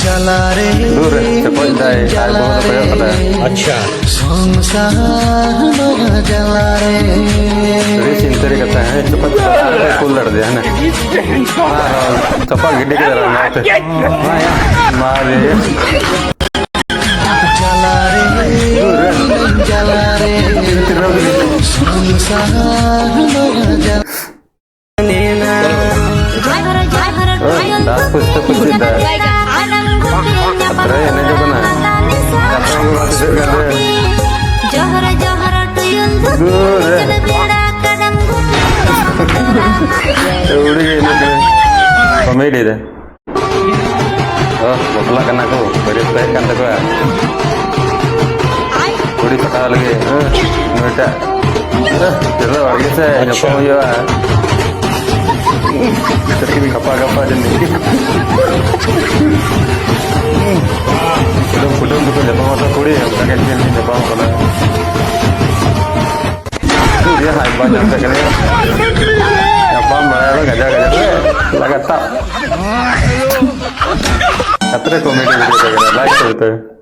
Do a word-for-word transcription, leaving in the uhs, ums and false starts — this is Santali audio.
ᱫᱩᱨ ᱨᱮ ᱪᱚᱯᱚᱡ ᱫᱟᱭ, ᱟᱡ ᱵᱟᱹᱦᱩ ᱫᱚ ᱠᱚᱭᱚᱜ ᱠᱟᱫᱟᱭ᱾ ᱟᱪᱪᱷᱟ᱾ ᱟᱹᱰᱤ ᱪᱤᱱᱛᱟᱹ ᱨᱮ ᱠᱟᱛᱷᱟ, ᱦᱮᱸ, ᱪᱚᱯᱚᱡ ᱠᱟᱫᱟᱭ, ᱟᱨ ᱠᱩᱞ ᱫᱟᱲᱮ ᱫᱮᱭᱟ, ᱦᱟᱱᱮ᱾ ᱟᱨ ᱪᱟᱯᱟ ᱜᱤᱰᱤ ᱠᱮᱫᱟ ᱨᱟᱸᱜᱟᱣ ᱛᱮ᱾ ᱢᱟ ᱨᱮ᱾ ᱫᱩᱨ ᱨᱮ᱾ ᱛᱤᱨ ᱨᱮ᱾ ᱳᱭ, ᱫᱟᱜ ᱯᱩᱥᱴᱟᱹ ᱯᱩᱥᱴᱤ ᱫᱟᱜ᱾ ᱟᱛᱨᱮ ᱮᱱᱮᱡᱚᱜ ᱠᱟᱱᱟ᱾ ᱫᱩᱨ ᱨᱮ᱾ ᱟᱹᱣᱲᱤ ᱜᱮ ᱮᱱᱮᱡ ᱠᱟᱱᱟ᱾ ᱠᱚᱢᱮᱰᱤ ᱨᱮ᱾ ᱚ, ᱵᱟᱯᱞᱟᱜ ᱠᱟᱱᱟ ᱠᱚ, ᱵᱟᱹᱨᱭᱟᱹᱛ ᱠᱚ ᱦᱮᱡ ᱠᱟᱱ ᱛᱟᱠᱚᱣᱟ᱾ ᱠᱩᱲᱤ ᱯᱟᱴᱟᱣ ᱞᱟᱹᱜᱤᱫ, ᱦᱮᱸ, ᱱᱩᱭᱴᱟᱜ᱾ ᱦᱮᱸ, ᱪᱚᱞᱚ, ᱵᱟᱲᱜᱮ ᱥᱮᱫ ᱧᱟᱯᱟᱢ ᱟᱪᱪᱷᱟ᱾ ᱦᱩᱭᱩᱜᱼᱟ᱾ ᱜᱟᱯᱟ, ᱜᱟᱯᱟ ᱡᱟᱹᱱᱤᱡ᱾ ᱠᱩᱰᱟᱹᱢ, ᱠᱩᱰᱟᱹᱢ ᱨᱮᱠᱚ ᱧᱟᱯᱟᱢᱟ ᱛᱚ ᱠᱩᱲᱤ, ᱚᱱᱠᱟ ᱜᱮ ᱧᱮᱞ ᱧᱟᱯᱟᱢ ᱠᱟᱱᱟ᱾ ᱤᱭᱟᱹ ᱦᱟᱸᱜ ᱵᱟᱝ ᱧᱟᱢ ᱠᱟᱱᱟ᱾ ᱧᱟᱯᱟᱢ ᱵᱟᱲᱟᱭᱟ ᱵᱚᱱ ᱜᱟᱡᱟᱲ ᱜᱟᱡᱟᱲ ᱨᱮ᱾ ᱞᱟᱜᱟᱛᱟᱨ᱾ ᱟᱛᱨᱮ ᱠᱚᱢᱮᱰᱤ ᱵᱷᱤᱰᱤᱭᱳ ᱠᱚ ᱠᱟᱱᱟ, ᱞᱟᱭᱤᱠ ᱛᱟᱵᱚ ᱯᱮ᱾